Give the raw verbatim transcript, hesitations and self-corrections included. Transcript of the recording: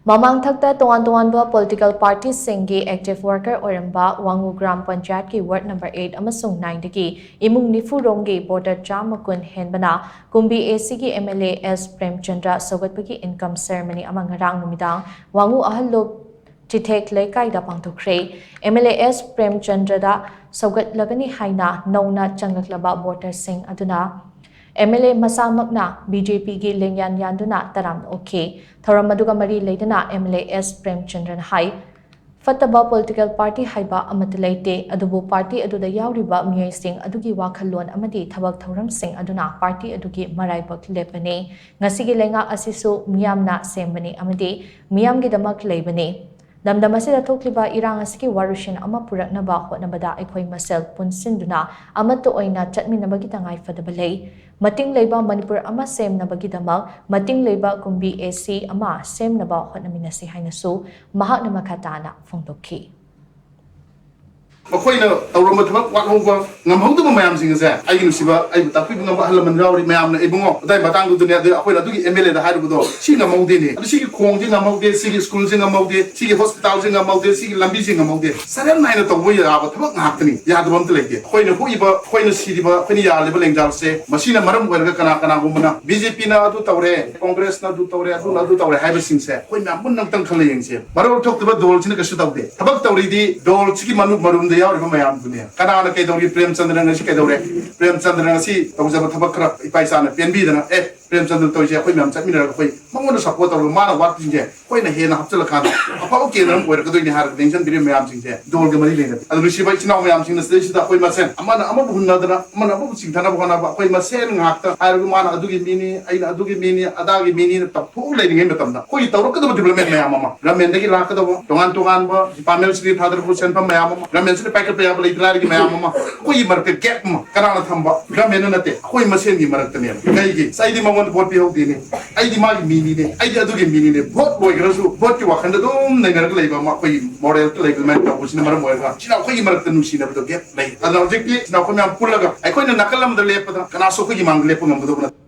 ꯃꯃꯥꯡꯊꯛꯇ ꯇꯣꯉꯥꯟ ꯇꯣꯉꯥꯟꯕ political ꯄꯥꯔꯇꯤꯁꯤꯡꯒꯤ active worker ꯑꯣꯏꯔꯝꯕ ꯋꯥꯉꯨ ꯒ꯭ꯔꯥꯝ ꯄꯟꯆꯥꯌꯠꯀꯤ ꯋꯥꯔꯗ ꯅꯝꯕꯔ ꯑꯩꯠ ꯑꯃꯁꯨꯡ ꯅꯥꯏꯟꯗꯒꯤ ꯏꯃꯨꯡ ꯅꯤꯐꯨ ꯔꯣꯝꯒꯤ ꯚꯣꯇꯔ ꯆꯥꯝꯃ ꯀꯨꯟ ꯍꯦꯟꯕꯅ ꯀꯨꯝꯕꯤ ꯑꯦꯁꯤꯒꯤ M L A S Premchandra ꯁꯧꯒꯠꯄꯒꯤ ꯏꯟꯀꯝ ꯁꯦꯔꯃꯅꯤ ꯑꯃ ꯉꯔꯥꯡ ꯅꯨꯃꯤꯗꯥꯡ ꯋꯥꯉꯨ ꯑꯍꯜꯂꯨꯞ ꯆꯤꯊꯦꯛ ꯂꯩꯀꯥꯏꯗ ꯄꯥꯡꯊꯣꯛꯈ꯭ꯔꯦ꯫ ꯑꯦꯝ ꯑꯦꯜ ꯑꯦ ꯑꯦꯁ ꯄ꯭ꯔꯦꯝꯆꯟꯗ꯭ꯔꯗ ꯁꯧꯒꯠꯂꯒꯅꯤ ꯍꯥꯏꯅ ꯅꯧꯅ ꯆꯪꯂꯛꯂꯕ ꯚꯣꯇꯔꯁꯤꯡ ꯑꯗꯨꯅ ꯑꯦꯝ ꯑꯦꯜ ꯑꯦ ꯃꯁꯥꯃꯛꯅ ꯕꯤ ꯖꯦ ꯄꯤꯒꯤ ꯂꯦꯡꯌꯥꯟ ꯌꯥꯟꯗꯨꯅ ꯇꯔꯥꯝꯅ ꯑꯣꯛꯈꯤ꯫ ꯊꯧꯔꯝ ꯑꯗꯨꯒ ꯃꯔꯤ ꯂꯩꯅꯅ ꯑꯦꯝ ꯑꯦꯜ ꯑꯦ ꯑꯦꯁ ꯄ꯭ꯔꯦꯝꯆꯟꯗ꯭ꯔꯅ ꯍꯥꯏ, ꯐꯠꯇꯕ ꯄꯣꯂꯤꯇꯤꯀꯦꯜ ꯄꯥꯔꯇꯤ ꯍꯥꯏꯕ ꯑꯃꯠꯇ ꯂꯩꯇꯦ, ꯑꯗꯨꯕꯨ ꯄꯥꯔꯇꯤ ꯑꯗꯨꯗ ꯌꯥꯎꯔꯤꯕ ꯃꯤꯑꯣꯏꯁꯤꯡ ꯑꯗꯨꯒꯤ ꯋꯥꯈꯜꯂꯣꯟ ꯑꯃꯗꯤ ꯊꯕꯛ ꯊꯧꯔꯝꯁꯤꯡ ꯑꯗꯨꯅ ꯄꯥꯔꯇꯤ ꯑꯗꯨꯒꯤ ꯃꯔꯥꯏꯕꯛ ꯂꯦꯞꯄꯅꯤ꯫ ꯉꯁꯤꯒꯤ ꯂꯩꯉꯥꯛ ꯑꯁꯤꯁꯨ ꯃꯤꯌꯥꯝꯅ ꯁꯦꯝꯕꯅꯤ ꯑꯃꯗꯤ ꯃꯤꯌꯥꯝꯒꯤꯗꯃꯛ ꯂꯩꯕꯅꯤ꯫ ꯂꯝꯗꯝ ꯑꯁꯤꯗ ꯊꯣꯛꯂꯤꯕ ꯏꯔꯥꯡ ꯑꯁꯤꯒꯤ ꯋꯥꯔꯨꯁꯤꯟ ꯑꯃ ꯄꯨꯔꯛꯅꯕ ꯍꯣꯠꯅꯕꯗ ꯑꯩꯈꯣꯏ ꯃꯁꯦꯜ ꯄꯨꯟꯁꯤꯟꯗꯨꯅ ꯑꯃꯠꯇ ꯑꯣꯏꯅ ꯆꯠꯃꯤꯟꯅꯕꯒꯤ ꯇꯉꯥꯏꯐꯗꯕ ꯂꯩ꯫ ꯃꯇꯤꯡ ꯂꯩꯕ ꯃꯅꯤꯄꯨꯔ ꯑꯃ ꯁꯦꯝꯅꯕꯒꯤꯗꯃꯛ ꯃꯇꯤꯡ ꯂꯩꯕ ꯀꯨꯝꯕꯤ ꯑꯦꯁꯤ ꯑꯃ ꯁꯦꯝꯅꯕ ꯍꯣꯠꯅꯃꯤꯟꯅꯁꯤ ꯍꯥꯏꯅꯁꯨ ꯃꯍꯥꯛꯅ ꯃꯈꯥ ꯇꯥꯅ ꯐꯣꯡꯗꯣꯛꯈꯤ꯫ ꯃꯈꯣꯏꯅ ꯇꯧꯔꯝꯕ ꯊꯕꯛ ꯋꯥꯠꯍꯧꯕ, ꯉꯝꯍꯧꯗꯕ ꯃꯌꯥꯝꯁꯤꯡ ꯑꯁꯦ ꯑꯩꯒꯤ ꯅꯨꯡꯁꯤꯕ, ꯑꯩꯕꯨ ꯇꯥꯛꯄꯤꯕ ꯉꯝꯕ ꯑꯍꯜ ꯂꯃꯟ ꯌꯥꯎꯔꯤ ꯃꯌꯥꯝꯅ, "ꯏꯕꯨꯡꯉꯣ, ꯑꯗꯥꯏ ꯃꯇꯥꯡꯗꯨꯗꯅꯦ, ꯑꯗꯩ ꯑꯩꯈꯣꯏꯅ ꯑꯗꯨꯒꯤ ꯑꯦꯝ ꯑꯦꯜ ꯑꯦꯗ ꯍꯥꯏꯔꯨꯕꯗꯣ ꯁꯤ ꯉꯝꯍꯧꯗꯦꯅꯦ, ꯑꯗꯨ ꯁꯤꯒꯤ ꯈꯣꯡꯁꯦ ꯉꯝꯍꯧꯗꯦ, ꯁꯤꯒꯤ ꯁ꯭ꯀꯨꯜꯁꯦ ꯉꯝꯍꯧꯗꯦ, ꯁꯤꯒꯤ ꯍꯣꯁꯄꯤꯇꯥꯜꯁꯦ ꯉꯝꯍꯧꯗꯦ, ꯁꯤꯒꯤ ꯂꯝꯕꯤꯁꯦ ꯉꯝꯍꯧꯗꯦ", ꯁꯔꯦꯟ ꯍꯥꯏꯅ ꯇꯧꯕ ꯌꯥꯕ ꯊꯕꯛ ꯉꯥꯛꯇꯅꯤ, ꯌꯥꯗꯕ ꯑꯝꯇ ꯂꯩꯇꯦ꯫ ꯑꯩꯈꯣꯏꯅ ꯍꯨꯏꯕ, ꯑꯩꯈꯣꯏꯅ ꯁꯤꯔꯤꯕ, ꯑꯩꯈꯣꯏꯅ ꯌꯥꯜꯂꯤꯕ ꯂꯦꯡꯖꯥꯜꯁꯦ, ꯃꯁꯤꯅ ꯃꯔꯝ ꯑꯣꯏꯔꯒ ꯀꯅꯥ ꯀꯅꯥꯒꯨꯝꯕꯅ ꯕꯤ ꯖꯦ ꯄꯤꯅ ꯑꯗꯨ ꯇꯧꯔꯦ, ꯀꯣꯡꯒ꯭ꯔꯦꯁꯅ ꯑꯗꯨ ꯇꯧꯔꯦ, ꯑꯗꯨꯅ ꯑꯗꯨ ꯇꯧꯔꯦ ꯍꯥꯏꯕꯁꯤꯡꯁꯦ ꯑꯩꯈꯣꯏ ꯃꯌꯥꯝ ꯃꯨꯟꯅ ꯑꯝꯇꯪ ꯈꯜꯂ ꯌꯦꯡꯁꯦ꯫ ꯃꯔꯣꯜ ꯊꯣꯛꯇꯕ ꯗꯣꯜꯁꯤꯅ ꯀꯩꯁꯨ ꯇꯧꯗꯦ꯫ ꯊꯕꯛ ꯇꯧꯔꯤꯗꯤ ꯗꯣꯜꯁꯤꯒꯤ ꯃꯅꯨꯡ ꯃꯔꯨꯝꯗ ꯌꯥꯎꯔꯤꯕ ꯃꯌꯥꯝꯗꯨꯅꯦ꯫ ꯀꯅꯥꯅ ꯀꯩꯗꯧꯔꯤ? ꯄ꯭ꯔꯦꯝꯆꯟꯗ꯭ꯔꯅ ꯉꯁꯤ ꯀꯩꯗꯧꯔꯦ? ꯄ꯭ꯔꯦꯝꯆꯟꯗ꯭ꯔꯅ ꯉꯁꯤ ꯇꯧꯖꯕ ꯊꯕꯛ ꯈꯔ ꯏꯄꯥ ꯏꯆꯥꯅ ꯄꯦꯟꯕꯤꯗꯅ, "ꯑꯦ, ꯄ꯭ꯔꯦꯝꯆꯟꯗ꯭ꯔ ꯇꯧꯔꯤꯁꯦ ꯑꯩꯈꯣꯏ ꯃꯌꯥꯝ ꯆꯠꯃꯤꯟꯅꯔꯒ ꯑꯩꯈꯣꯏ ꯃꯉꯣꯟꯗ ꯁꯞꯄꯣꯔꯠ ꯇꯧꯔꯒ ꯃꯥꯅ ꯋꯥꯠꯄꯁꯤꯡꯁꯦ ꯑꯩꯈꯣꯏꯅ ꯍꯦꯟꯅ ꯍꯥꯞꯆꯤꯜꯂꯀꯥꯟꯗ ꯑꯐꯕ ꯀꯦꯟꯗ꯭ꯔ ꯑꯃ ꯑꯣꯏꯔꯛꯀꯗꯣꯏꯅꯤ" ꯍꯥꯏꯔꯒ ꯅꯤꯡꯁꯤꯡꯕꯤꯔꯤꯕ ꯃꯌꯥꯝꯁꯤꯡꯁꯦ ꯗꯣꯜꯒ ꯃꯔꯤ ꯂꯩꯅꯗꯦ꯫ ꯑꯗꯨ ꯅꯨꯡꯁꯤꯕ ꯏꯆꯤꯟ ꯏꯅꯥꯎ ꯃꯌꯥꯝꯁꯤꯡꯅ ꯁꯤꯗꯩꯁꯤꯗ ꯑꯩꯈꯣꯏ ꯃꯁꯦꯟ ꯑꯃꯅ ꯑꯃꯕꯨ ꯍꯨꯟꯅꯗꯅ, ꯑꯃꯅ ꯑꯃꯕꯨ ꯆꯤꯡꯊꯅꯕ ꯍꯣꯠꯅꯕ, ꯑꯩꯈꯣꯏ ꯃꯁꯦꯟ ꯉꯥꯛꯇ ꯍꯥꯏꯔꯒ ꯃꯥꯅ ꯑꯗꯨꯒꯤ ꯃꯤꯅꯤ, ꯑꯩꯅ ꯑꯗꯨꯒꯤ ꯃꯤꯅꯤ, ꯑꯗꯥꯒꯤ ꯃꯤꯅꯤꯅ ꯇꯧꯊꯣꯛꯑ ꯂꯩꯔꯤꯉꯩ ꯃꯇꯝꯗ ꯑꯩꯈꯣꯏꯒꯤ ꯇꯧꯔꯛꯀꯗꯕ ꯗꯤꯕ꯭ꯂꯞꯃꯦꯟ ꯃꯌꯥꯝ ꯑꯃ, ꯒꯚꯔꯟꯃꯦꯟꯗꯒꯤ ꯂꯥꯛꯀꯗꯕ ꯇꯣꯉꯥꯟ ꯇꯣꯉꯥꯟꯕ ꯗꯤꯄꯥꯔꯠꯃꯦꯟꯁꯤꯡꯗꯒꯤ ꯊꯥꯗꯔꯛꯄ ꯁꯦꯟꯐꯝ ꯃꯌꯥꯝ ꯑꯃ, ꯒꯚꯔꯟꯃꯦꯟꯁꯤꯅ ꯄꯥꯏꯈꯠꯄ ꯌꯥꯕ ꯂꯩꯇ ꯂꯥꯏꯔꯒꯤ ꯃꯌꯥꯝ ꯑꯃ, ꯑꯩꯈꯣꯏꯒꯤ ꯃꯔꯛꯇ ꯒꯦꯞ ꯑꯃ ꯀꯅꯥꯅ ꯊꯝꯕ? ꯒꯚꯔꯟꯃꯦꯟꯅ ꯅꯠꯇꯦ, ꯑꯩꯈꯣꯏ ꯃꯁꯦꯟꯒꯤ ꯃꯔꯛꯇꯅꯦꯕ꯫ ꯀꯩꯒꯤ? ꯑꯩꯗꯤ ꯃꯉꯣꯟꯗ ꯚꯣꯠ ꯄꯤꯍꯧꯗꯦꯅꯦ, ꯑꯩꯗꯤ ꯃꯥꯒꯤ ꯃꯤꯅꯤꯅꯦ, ꯑꯩꯗꯤ ꯑꯗꯨꯒꯤ ꯃꯤꯅꯤꯅꯦ꯫ ꯚꯣꯠ ꯂꯣꯏꯈ꯭ꯔꯁꯨ ꯚꯣꯠꯀꯤ ꯋꯥꯈꯜꯗ ꯑꯗꯨꯝ ꯅꯩꯅꯔꯒ ꯂꯩꯕ ꯑꯃ, ꯑꯩꯈꯣꯏꯒꯤ ꯃꯣꯔꯦꯜꯗ ꯂꯩꯕ ꯑꯗꯨꯃꯥꯏꯅ ꯇꯧꯕꯁꯤꯅ ꯃꯔꯝ ꯑꯣꯏꯔꯒ ꯁꯤꯅ ꯑꯩꯈꯣꯏꯒꯤ ꯃꯔꯛꯇ ꯅꯨꯡꯁꯤꯅꯕꯗꯣ ꯒꯦꯞ ꯂꯩ꯫ ꯑꯗꯨꯅ ꯍꯧꯖꯤꯛꯇꯤ ꯁꯤꯅ ꯑꯩꯈꯣꯏ ꯃꯌꯥꯝ ꯄꯨꯜꯂꯒ ꯑꯩꯈꯣꯏꯅ ꯅꯥꯀꯜ ꯑꯃꯗ ꯂꯦꯞꯄꯗ ꯀꯅꯥꯁꯨ ꯑꯩꯈꯣꯏꯒꯤ ꯃꯥꯡꯗ ꯂꯦꯞꯄ ꯉꯝꯒꯗꯧꯕ ꯅꯠꯇꯦ꯫